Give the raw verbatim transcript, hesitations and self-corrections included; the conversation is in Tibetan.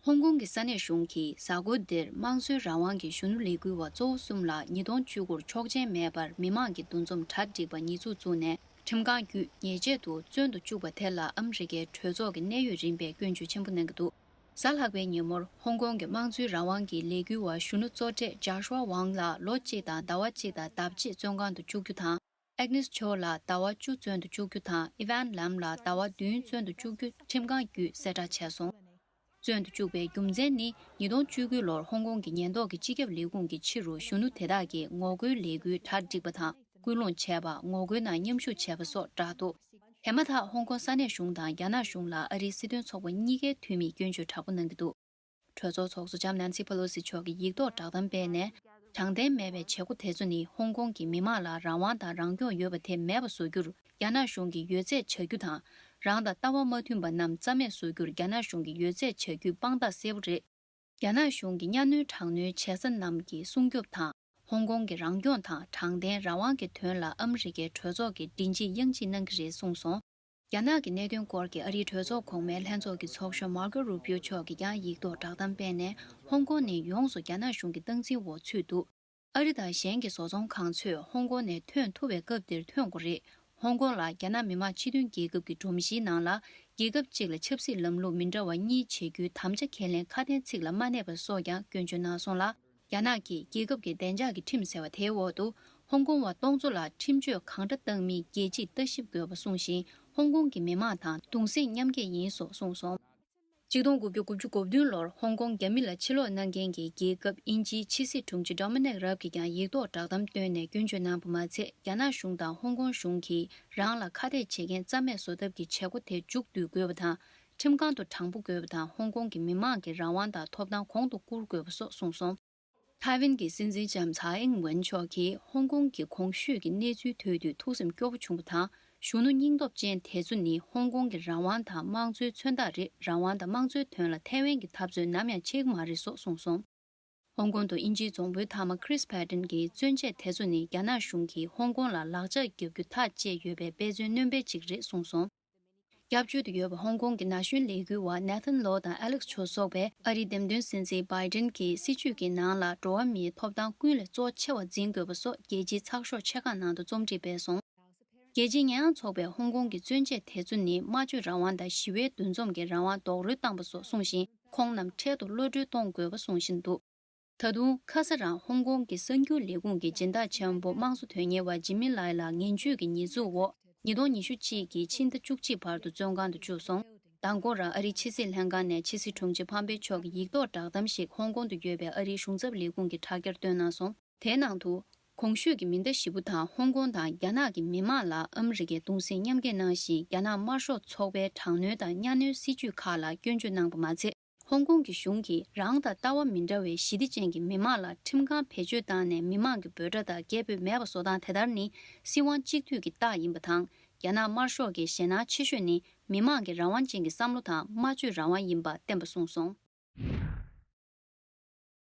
ཧོང་ཀོང་གི་ས་གནས་གཞུང་གིས་གཟའ་འཁོར་འདིར་དམངས་གཙོའི་རང་དབང་གི་གཞོན་ནུ་ལས་འགུལ་བ་གཙོ་བོ་གསུམ་ལ་ཉིས་སྟོང་བཅུ་དགུར་ཆོག་མཆན་མེད་པར་མི་མང་གི་འདུ་འཛོམས་གྲ་སྒྲིག་པ་ཉེས་འཛུགས་བཙུགས་ནས་ཁྲིམས་ཁང་བརྒྱུད་ཉེས་ཆད་དུ་བཙོན་དུ་བཅུག་པ་དེ་ལ་ཨ་མི་རི་ཀའི་གྲོས་ཚོགས་ཀྱི་གནད་ཡོད་རིམ་པས་སྐྱོན་བརྗོད་ཆེན་པོ་གནང་གི་འདུག་གཟའ་ལྷག་པའི་ཉིན་མོར་ཧོང་ཀོང་གི་དམངས་གཙོའི་རང་དབང་གི་ལས་འགུལ་བ་གཞོན་ནུ་གཙོ་གྲས་ཇཱ་ཤུ་ཝ་ཝང་ལགས་ལོ་གཅིག་དང་ཟླ་བ་གཅིག་དང་ཟླ་གཅིག་བཙོན་ཁང་དུ་བཅུག་རྒྱུ་དང་། ཨེག་ནེས་ཆོ་ལ་ཟླ་བ་བཅུ་བཙོན་དུ་བཅུག་རྒྱུ་དང་། ཨི་ཝན་ལམ་ལ་ཟླ་བ་བདུན་བཙོན་དུ་བཅུག་རྒྱུ་ཁྲིམས་ཁང་བརྒྱུད་གསལ་བསྒྲགས་བྱས་སོང་། བཙོན་དུ་བཅུག་པའི་རྒྱུ་མཚན་ནི། ཉིས་སྟོང་བཅུ་དགུ་ལོར་ཧོང་ཀོང་གི་ཉེན་རྟོག་གི་སྤྱི་ཁྱབ་ལས་ཁུངས་ཀྱི་ཕྱི་རུ་གཞོན་ནུ་དེ་དག་གིས་ངོ་རྒོལ་ལས་འགུལ་གྲ་སྒྲིག་པ་དང་། སྐུལ་སློང་བྱས་པ། ངོ་རྒོལ་ནང་མཉམ་ཞུགས་བྱས་པ་སོགས་བསྒྲགས་འདུག་དེ་མ་ཐག་ཧོང་ཀོང་ས་གནས་གཞུང་དང་རྒྱ་ནག་གཞུང་ལ་ཨ་རིའི་སྲིད་དོན་ཚོགས་པ་གཉིས་ཀའི་འཐུས་མིས་སྐྱོན་བརྗོད་དྲག་པོ་གནང་གི་འདུག་གྲོས་ཚོགས་ཚོགས་གཙོ་ལྕམ་ནན་སི་ཕེ་ལོ་སི་མཆོག་གིས་ཡིག་ཐོག་བསྒྲགས་གཏམ་སྤེལ་ནས། དྲང་བདེན་མེད་པའི་བྱེད་སྒོ་དེ་ཚོ་ནི་ཧོང་ཀོང་གི་མི་མང་ལ་རང་དབང་དང་རང་སྐྱོང་ཡོད་པ་དེ་མེད་པ་བཟོ་རྒྱུར་རྒྱ་ནག་གཞུང་གིས་ཡོད་ཚད་བྱ་རྒྱུ་དང་། རང་དང་ལྟ་བ་མ་མཐུན་པ་རྣམས་རྩ་མེད་བཟོ་རྒྱུར་རྒྱ་ནག་གཞུང་གིས་ཡོད་ཚད་བྱ་རྒྱུའི་དཔང་རྟགས་གསལ་པོ་རེད། རྒྱ་ནག་གཞུང་གིས་གཉའ་གནོན་དྲག་གནོན་བྱེད་ས་རྣམས་ཀྱི་སྲུང་སྐྱོབ་དང་། ཧོང་ཀོང་གི་རང་སྐྱོང་དང་དྲང་བདེན་རང་དབང་གི་དོན་ལ་ཨ་མི་རི་ཀའི་གྲོས་ཚོགས་ཀྱི་མགྲིན་གཅིག་དབྱངས་གཅིག་གནང་གི་རེད་གསུངས་སོང་། རྒྱ་ནག་གི་གནད་དོན་སྐོར་གྱི་ཨ་རིའི་གྲོས་ཚོགས་གོང་མའི་ལྷན་ཚོགས་ཀྱི་ཚོགས་གཞོན་མར་ཀོ་རུ་པིའོ་མཆོག་གིས་ཀྱང་ཡིག་ཐོག་བསྒྲགས་གཏམ་སྤེལ་ནས། ཧོང་ཀོང་ནི་ཡོངས་སུ་རྒྱ་ནག་གཞུང་གི་སྟངས་འཛིན་འོག་ཚུད་འདུག་ཨ་རི་དང་གཞན་གྱི་བཟོ་ཚོང་ཁང་ཚོས་ཧོང་ཀོང་ནས་ཐོན་ཐུབ་པའི་སྐབས་འདིར་ཐོན་དགོས་རེད། ཧོང་ཀོང་ལ་རྒྱ་ནག་མི་དམངས་སྤྱི་མཐུན་རྒྱལ་ཁབ་ཀྱི་སྒྲོམ་གཞིའི་ནང་ལ། རྒྱལ་ཁབ་གཅིག་ལ་ཆབ་སྲིད་ལམ་ལུགས་མི་འདྲ་བ་གཉིས་བྱེད་རྒྱུའི་དམ་བཅའ་ཁས་ལེན་ཁ་དན་ཚིག་ལ་མ་གནས་པ་སོགས་ཀྱང་སྐྱོན་བརྗོད་གནང་སོང་ལ། རྒྱ་ནག་གིས་རྒྱལ་ཁབ་ཀྱི་བདེ་འཇགས་ཀྱི་ཁྲིམས་ཟེར་བ་དེའི་འོག་ཏུ། ཧོང་ཀོང་བ་སྟོང་ཚོ་ལ་ཁྲིམས་གཅོད་གང་འདྲ་བཏང་མིན་རྒྱལ་སྤྱིས་ལྟ་ཞིབ་དགོས་པ་གསུངས་ཤིང་། ཧོང་ཀོང་གི་མི་མང་དང་གདུང་སེམས་མཉམ་སྐྱེད་ཡིན་སོགས་གསུངས་སོང་། གཅིག་སྟོང་དགུ་བརྒྱ་དགུ་བཅུ་གོ་བདུན་ལོར་ཧོང་ཀོང་རྒྱ་མི་ལ་ཕྱིར་ལོག་གནང་མཁན་གྱི་རྒྱལ་ཁབ་དབྱིན་ཇིའི་ཕྱི་སྲིད་དྲུང་ཆེ་ཌོ་མི་ནིག་རབ་ཀྱིས་ཀྱང་ཡིག་ཐོག་བསྒྲགས་གཏམ་བཏོན་ནས་སྐྱོན་བརྗོད་གནང་བ་མ་ཚད། རྒྱ་ནག་གཞུང་དང་ཧོང་ཀོང་གཞུང་གིས་རང་ལ་ཁ་གཏད་བྱེད་མཁན་རྩ་མེད་བཟོ་ཐབས་ཀྱི་བྱེད་སྒོ་དེ་མཇུག་བསྡུ་དགོས་པ་དང་། ཁྲིམས་ཁང་དུ་དྲང་པོ་དགོས་པ་དང་། ཧོང་ཀོང་གི་མི་མང་གི་རང་དབང་དང་ཐོབ་ཐང་གོང་དུ་བཀུར་དགོས་པ་སོགས་གསུངས་སོང་། ཐའེ་ཝན་གྱི་སྲིད་འཛིན་ལྕམ་ཚའེ་ཨིང་ཝེན་མཆོག་གིས་ཧོང་ཀོང་གི་གོང་ཞུས་ཀྱི་གནས་ཚུལ་ཐོས་དུས་ཐུགས་སེམས་སྐྱོ་པོ་བྱུང་བ་དང་། གཞོན་ནུ་སྙིང་སྟོབས་ཅན་དེ་ཚོ་ནི་ཧོང་ཀོང་གི་རང་དབང་དང་དམངས་གཙོའི་མཚོན་རྟགས་རེད། རང་དབང་དང་དམངས་གཙོའི་དོན་ལ་ཐའེ་ཝན་གྱི་འཐབ་རྩོད་ནམ་ཡང་ཆད་ཀྱི་མ་རེད་སོགས་གསུངས་སོང་། ཧོང་ཀོང་དུ་དབྱིན་ཇིའི་རྫོང་དཔོན་མཐའ་མ་ཁྲིས་པེ་ཏན་གྱིས་བཙོན་ཆས་དེ་ཚོ་ནི་རྒྱ་ནག་གཞུང་གིས་ཧོང་ཀོང་ལ་ལག་ཆ་བརྒྱབ་རྒྱུ་ཐག་བཅད་ཡོད་པའི་དཔེ་མཚོན་སྣོན་པ་ཅིག་རེད་གསུངས་སོང་། སྐྱབས་བཅོལ་དུ་ཡོད་པ་ཧོང་ཀོང་གི་ན་གཞོན་ལས་འགུལ་བ་ནེ་ཐན་ལོ་དང་ཨ་ལེགས་ཆོ་སོགས་པས་ཨ་རིའི་འདེམས་ཐོན་སྲིད་འཛིན་བྷའི་ཏན་གྱི་སྲིད་བྱུས་ཀྱི་ནང་ལ་འགྲོ་བ་མིའི་ཐོབ་ཐང་ཀུན་ལས་གཙོ་ཆེ་བ་འཛིན་དགོས་པ་སོགས་རྒྱལ་སྤྱིའི་ཚགས་ཤོག་ཆེ་ཁག་ནང་དུ་རྩོམ་སྒྲིག་སྤེལ་སོང་། རྒྱལ་སྤྱིའི་ཉེས་ཡངས་ཚོགས་པས་ཧོང་ཀོང་གི་བཙོན་ཆས་དེ་ཚོ་ནི་སྨྲ་བརྗོད་རང་དབང་དང་ཞི་བའི་འདུ་འཛོམས་ཀྱི་རང་དབང་རྡོག་རོལ་བཏང་པ་སོགས་གསུངས་ཤིང་། ཁོང་རྣམས་འཕྲལ་དུ་གློད་གྲོལ་གཏོང་དགོས་པ་གསུང་བཞིན་འདུག་ད་དུང་ཁ་ས་རང་ཧོང་ཀོང་གི་གསར་འགྱུར་ལས་ཁུངས་ཀྱི་སྦྱིན་བདག་ཆེན་པོ་དམངས་གཙོ་དོན་གཉེར་བ་ཇི་མི་ལའི་ལགས་ངན་བྱུས་ཀྱི་ཉེས་འཛུགས་འོག་ཉིས་སྟོང་ཉི་ཤུ་གཅིག་གི་ཕྱི་ཟླ་བཅུ་གཅིག་བར་དུ་བཙོན་ཁང་དུ་བཅུག་སོང་། མདང་དགོང་རང་ཨ་རིའི་ཕྱི་སྲིད་ལྷན་ཁང་ནས་ཕྱི་སྲིད་དྲུང་ཆེ་ཕམ་པེ་མཆོག་གིས་ཡིག་ཐོག་བསྒྲགས་གཏམ་ཞིག་ཧོང་ཀོང་དུ་ཡོད་པའི་ཨ་རིའི་གཞུང་ཚབ་ལས་ཁུངས་ཀྱི་དྲ་རྒྱར་བཏོན་གནང་སོང་། དེའི་ནང་དུ། གོང་ཞུས་ཀྱི་མི་སྣ་བཞི་པོ་དང་ཧོང་ཀོང་དང་རྒྱ་ནག་གི་མི་མང་ལ་ཨ་མི་རི་ཀས་གདུང་སེམས་མཉམ་སྐྱེད་གནང་ཞིང་། རྒྱ་ནག་དམར་ཤོག་ཚོགས་པའི་དྲག་གནོན་དང་གཉའ་གནོན་སྲིད་བྱུས་ཁག་ལ་སྐྱོན་བརྗོད་གནང་པ་མ་ཚད། ཧོང་ཀོང་གི་གཞུང་གིས་རང་དང་ལྟ་བ་མི་འདྲ་བའི་ཞི་བདེ་ཅན་གྱི་མི་མང་ལ་ཁྲིམས་ཁང་བེད་སྤྱོད་བཏང་ནས་མི་མང་གི་འབོད་སྒྲ་དང་སྐད་འབོད་མེད་པ་བཟོ་སྟངས་དེ་ལྟར་ནི་སྲིད་དབང་གཅིག་སྡུད་ཀྱི་རྟགས་ཡིན་པ་དང་། རྒྱ་ནག་དམར་ཤོག་གི་ཞེད་སྣང་ཆེ་ཤོས་ནི་མི་མང་གི་རང་དབང་ཅན་གྱི་བསམ་བློ་དང་སྨྲ་བརྗོད་རང་དབང་ཡིན་པ་བསྟན་པ་གསུངས་སོང་།